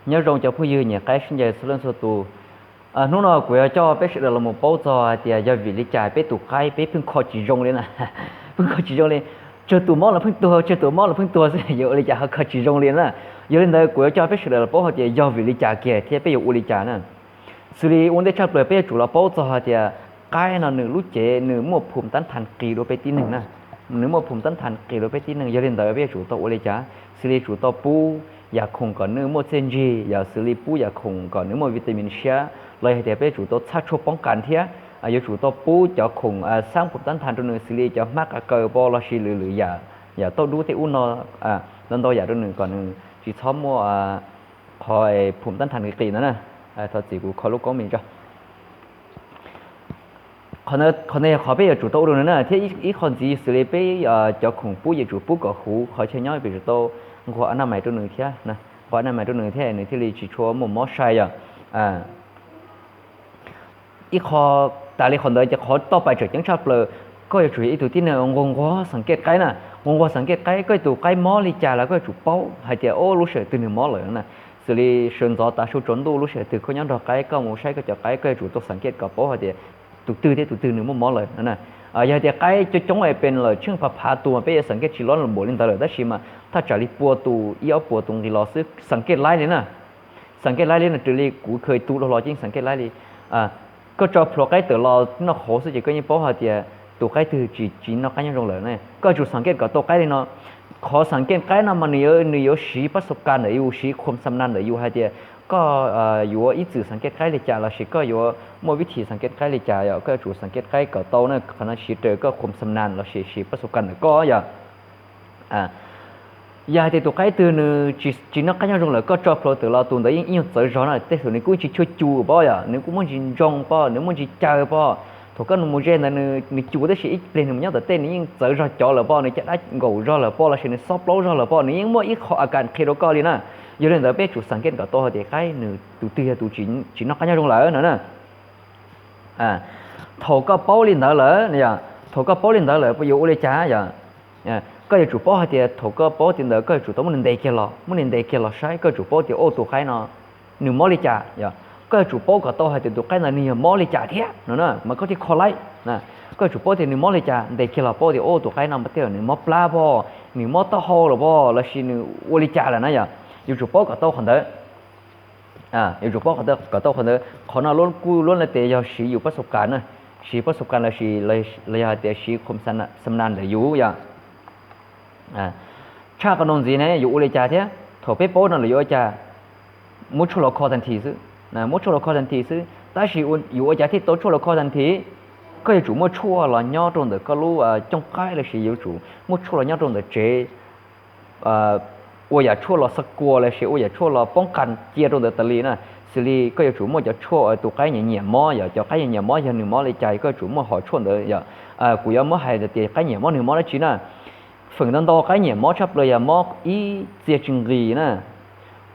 Nyob zoo cov phooj ywg nyiam qaib sib ncaws txhua leej txhua tus. Hnub no kuv yuav coj peb sawv daws los mus paub txog hais tias yog vim li cas peb tus qaib peb pheej kho tsis zoo li na. Pheej kho tsis zoo li. Tsawg tus mob los pheej tuag, tsawg tus mob los pheej tuag xwb, yuav ua li cas ho kho tsis zoo li na. Yog li ntawd kuv yuav coj peb sawv daws los paub hais tias yog vim li cas kiag thiab peb yuav ua li cas na. Xws li ua ntej tshaj plaws peb yuav tsum los paub txog hais tias qaib no nws lub cev nws muaj phum tab thas qis dua peb tib neeg na. Nws muaj phum tab thas qis dua peb tib neeg, yog li ntawd peb yuav tsum tau ua li cas? Xws li tsum tau pub yam khoom kom nws muaj txiaj ntsig, yog xws li pub yam khoom kom nws muaj vitamin siab, los yog hais tias peb yuav tsum tau txhaj tshuaj poob kas thiab. Yuav tsum tau pub cov khoom xab phum tab thas rau nws xws li cov hmab qav kaws pov lossis lwm lwm yam, yam tauj dub tej ub no, ntau ntau yam rau nws kom nws tsis txhob muaj qhov phum tab thas qis ntawd na. Thov txim kuv kho lub koob me ntsis. Qhov ntawd yog qhov peb yuav tsum tau ua rau nws na, thiab ib qho ntxiv xws li peb cov khoom pub yuav tsum pub kom huv qhov chaw nyob, peb yuav tsum tau nquag a na mais rau nws thiab, nquag a na mais rau nws thiab nws thiaj li tsis tshua muaj mob sai yom. Ib qho tas li qhov ntawd ces qhov toj pais tseem ceeb tshaj plaws, koj yuav tsum yog ib tug tib neeg nquag nquag xeem kej qaib na, nquag nquag xeem kej qaib, koj tus qaib mob li cas los koj yuav tsum paub hais tias o lub sij hawm twg nws mob lawm na. Xws li sawv ntxov tav su tsaus ntuj lub sij hawm twg koj nyob nrog qaib koj mus saib koj cov qaib, koj yuav tsum tau xeem kej kom paub hais tias tus twg thiab tus twg nws muaj mob lawm na. Yog hais tias qaib coob coob es pes lawm tsheej phav phav tus mas peb yuav xeem kej tsis lob npaum li ntawd lawm, tab sis mas thaj tsam li pua tus ib ob puas tus nqis los xwb xeem kej laib li na. Xeem kej laib li no, raws li kuv kha tu dhau los yeej xeem kej laib li. Koj tso plhuav qaib tawm los noj qhauv xwb ces koj yeej paub hais tias tus qaib twg tsis noj qab nyob zoo lawm na. Koj yuav tsum xeem kej kom tau qaib li no. Qhov xeem kej qaib no mas nws yuav siv pab xu kas ntawm yus, siv khum xam nas ntawm yus hais tias koj yuav ib txwm xeem kej qaib li cas lossis koj yuav muaj vib thim xeem kej qaib li cas yom. Koj yuav tsum xeem kej qaib kom tau na, qhov no siv raws koj khum xam nas lossis siv pab xu kas ntawm koj yom. Yog hais tias tus qaib twg nws tsis noj qab nyob zoo lawm, koj tso plhuav tawm los tus ntawd yeej ib nyuag txawv zog na, tej thaum nws kuj tsis tshua cus pob yom, nws kuj muaj ntsis ntsoog pob, nws muaj ntsis caw pob. Thaum koj mus ze ntawd nws cus tab sis ib pliag nws mus nyob tom tej nws yeej txawv zog cov lawm pob, nws caj dab nkaum zog lawm pob lossis nws xob plaub zog lawm pob, nws yeej muaj ib qho a kas qhia rau koj li na. Yog li ntawd peb yuav tsum xeem kej kom tau hais tias qaib nws tus twg yog tus tsis noj qab nyob zoo lawm no na. Thaum koj paub li ntawd lawm, thaum koj paub li ntawd lawm yuav ua li cas yom? Koj yuav tsum paub hais tias thaum koj paub li ntawd koj yuav tsum tau muab nws ntes kiag los, muab nws ntes kiag los saib, koj yuav tsum paub tias o tus qaib no nws mob li cas yom. Koj yuav tsum paub kom tau hais tias tus qaib ntawd nws yog mob li cas thiab no na mas koj thiaj kho laib. Koj yuav tsum paub tias nws mob li cas, ntes kiag los paub tias o tus qaib no mas tej zaum nws mob plab pob, nws mob taub hau los pob lossis nws ua li cas lawm na yom. Yuav tsum paub kom tau qhov ntawd. Yuav tsum paub kom tau qhov ntawd. Qhov no kuj luab leej tes yog siv yus pab xu kas na, siv pab xu kas lossis los yog hais tias siv khum xam nas ntawm yus yom. Tshaj qhov no ntxiv ne yuav ua li cas thiab? Thaum peb paub no lawm yuav ua cas? Muab tshuaj los kho tag nthi xwb, muab tshuaj los kho tag nthi xwb. Tab sis yuav ua cas thiaj tau tshuaj los kho tag nthi? Koj yuav tsum muaj tshuaj los nyob rau ntawm koj lub cooj qaib lossis yuav tsum muaj tshuaj los nyob rau ntawm tsev, ua yam tshuaj los xa kua lossis ua yam tshuaj los poob qas cia rau ntawd tas li na. Xws li koj yuav tsum muaj cov tshuaj tus qaib nyiam nyiam mob, yog cov qaib nyiam nyiam mob yog nws mob li cas koj yuav tsum muaj hom tshuaj ntawd yom. Kuv yuav muab hais tias qaib nyiam mob nws mob dab tsi na. Feem ntau ntau qaib nyiam mob tshaj plaws yog mob ib txiag tsis nqis na,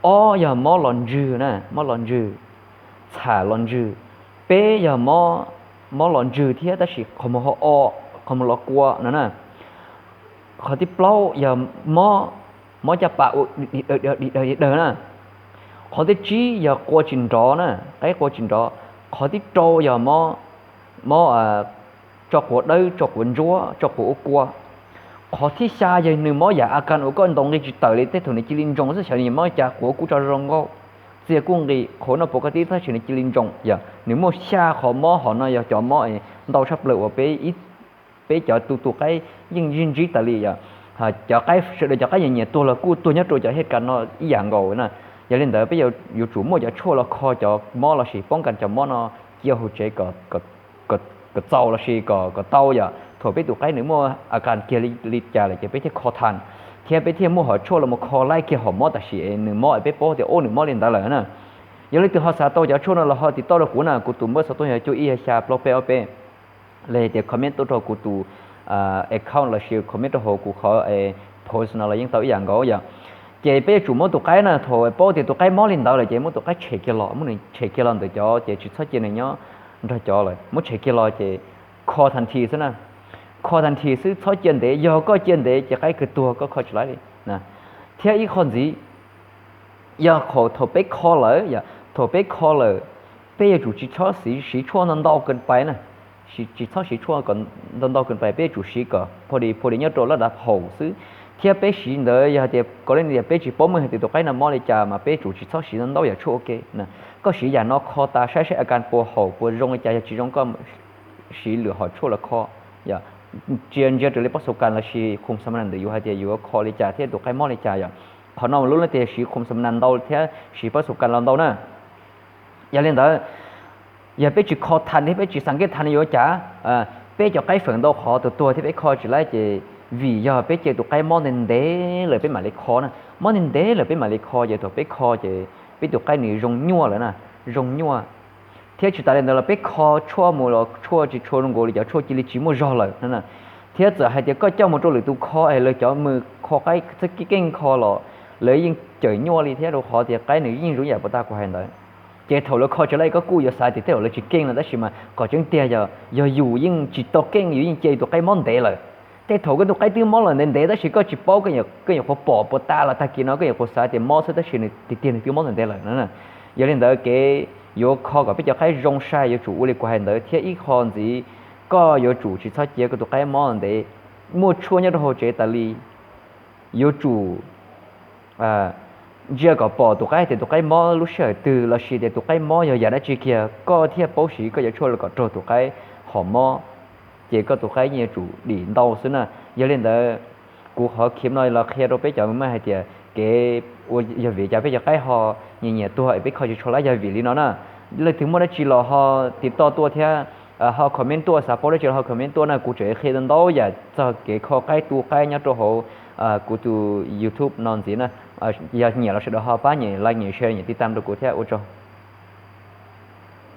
ob yog mob los ntswg na, mob los ntswg, txham los ntswg, peb yog mob los ntswg thiab tab sis qhov muag ho o, qhov muag los kua no na. Qhov thib plaub yog mob, mob caj pas ua dig dawg dig dawg dig dawg na. Qhov thib tsib yog qua tsis nrov na, qaib qua tsis nrov. Qhov thib rau yog mob tso quav dawb, tso quav ntsuab, tso quav ua kua. Qhov thib xya yog nws mob yam a kas uas koj ntaus nqi tsis tawm li, tej thaum nws cia li ntsoog xwb, xyov nws mob cas, quav kub tso zoo nkauj, txiag kuj nqis, qhauv noj puas koj tib tab sis nws cia li ntsoog yom. Nws muaj xya qhov mob, hom no yog cov mob ntau tshaj plaws uas peb cov tu tu qaib yeej ntsib ntsib tas li yom. Cov qaib, sawv daws cov qaib nyiam nyiam tuag los kuj tuag nyob rau cov hej kas no ib yam nkaus na. Yog li ntawd peb yuav tsum muaj cov tshuaj los kho cov mob lossis poob kas cov mob no cia hauv tsev kom txaus lossis kom tau yom. Thaum peb tus qaib nws muaj a kas kiag li cas lawm ces peb thiaj kho thas, thiab peb thiaj muaj hom tshuaj los mus kho laib kiag hom mob tam sim nws mob es peb paub tias ub nws mob li ntawd lawm na. Yog leej twg ho xav tau cov tshuaj no los ho tiv tauj rau kuv na, kuv tus npawb xov tooj yog cuaj ib xya plaub peb ob peb, los yog tias comment tuaj rau kuv tus account lossis comment rau hauv kuv qhov post no los yeej tau ib yam nkaus yom. Ces peb yuav tsum muab tus qaib na, thaum paub tias tus qaib mob li ntawd lawm ces muab tus qaib tshem kiag los, muab nws tshem kiag los ntawm cov ces tsis txhob cia nws nyob nrog cov lawm, muab tshem kiag los ces kho thas nthi xwb na. Kho thas nthi xwb, txhob cia ntev, yog koj cia ntev ces qaib kawg tuag, koj kho tsis laib li. Thiab ib qho ntxiv, yog thaum peb kho lawm, yog thaum peb kho lawm, peb yuav tsum tsis txhob siv tshuaj ntau ntau kawg pais na, tsis txhob siv tshuaj kom ntau ntau kawg pais, peb yuav tsum siv kom pha di pha di nyob rau lab dav haum xwb. Thiab peb siv ntawd yog hais tias kov li tias peb tsis paub meej hais tias tus qaib no mob li cas mas peb yuav tsum tsis txhob siv ntau ntau yam tshuaj ua ke na. Koj siv yam no kho tas saib saib a kas puas haum puas zoo li cas, yog tsis zoo koj siv lwm hom tshuaj los kho. Yog tsis ntsia raws li pob xu kas lossis khum xa ma nas ntawm yus hais tias yuav kho li cas thiab tus qaib mob li cas yom. Qhov no lub leej twg siv khum xa ma nas ntau thiab siv pob xu kas los ntau na. Yog li ntawd, yog peb tsis kho tas thiab peb tsis xam keej tas no yuav cas? Peb cov qaib feem ntau qhov tuag tuag thiab peb kho tsis laib ces vim yog peb cia tus qaib mob ntev ntev lawm peb mam li kho na. Mob ntev ntev lawm peb mam li kho ces thaum peb kho ces peb tus qaib nws zoo nyuaj lawm na, zoo nyuaj. Thiab tsis tas li ntawd los peb kho tshuaj mus los tshuaj tsis tshua zoo nkaus li cov tshuaj cia li tsis muaj zog lawm. Thiab txawm hais tias koj coj mus rau lwm tus kho es lawv cov mus kho qaib txoj keej kho los lawv yeej cawm nyuaj li thiab rau qhov tias qaib nws yeej zoo yam puas tag kuv hais ntawd. Ces thaum lawv kho tsis laib koj kuj yuav xav tias tej zaum lawv tsis keej no tab sis mas qhov tseeb tiag yog, yog yus yeej tsis tau keej yus yeej cia yus tus qaib mob ntev lawm. Tej thaum koj tus qaib twb mob los ntev ntev tab sis koj tsis paub, koj nyuam qhuav pom puas tas los tag kis no koj nyuam qhuav xav tias mob xwb tab sis nws tiag tiag nws twb mob ntev ntev lawm na. Yog li ntawd kev yuav kho kom peb cov qaib zoo sai yuav tsum ua li kuv hais ntawd thiab ib qho ntxiv, koj yuav tsum tsis txhob cia koj tus qaib mob ntev. Muaj tshuaj nyob rau hauv tsev tas li, yuav tsum ntsia kom pom tus qaib tias tus qaib mob lub sij hawm twg lossis tias tus qaib mob yog yam dab tsi kiag koj thiaj paub siv koj cov tshuaj kom raug tus qaib hom mob. Ces koj tus qaib yeej yuav tsum dim ntau xwb na. Yog li ntawd, kuv qhov clip no los qhia rau peb cov me hais tias kev ua yog vim cas peb cov qaib ho nyiam nyiam tuag es peb kho tsis tshua laib yog vim li no na. Leej twg muaj dab tsi los ho tiv toj tuaj thiab ho comment tuaj, xav paub dab tsi los ho comment tuaj na, kuv tseem qhia ntau yam txog kev kho qaib tu qaib nyob rau hauv kuv tus YouTube no ntxiv na. Yog nyiam los sawv daws ho pab nyem like nyem share nyem tiv tam rau kuv thiab, ua tsaug.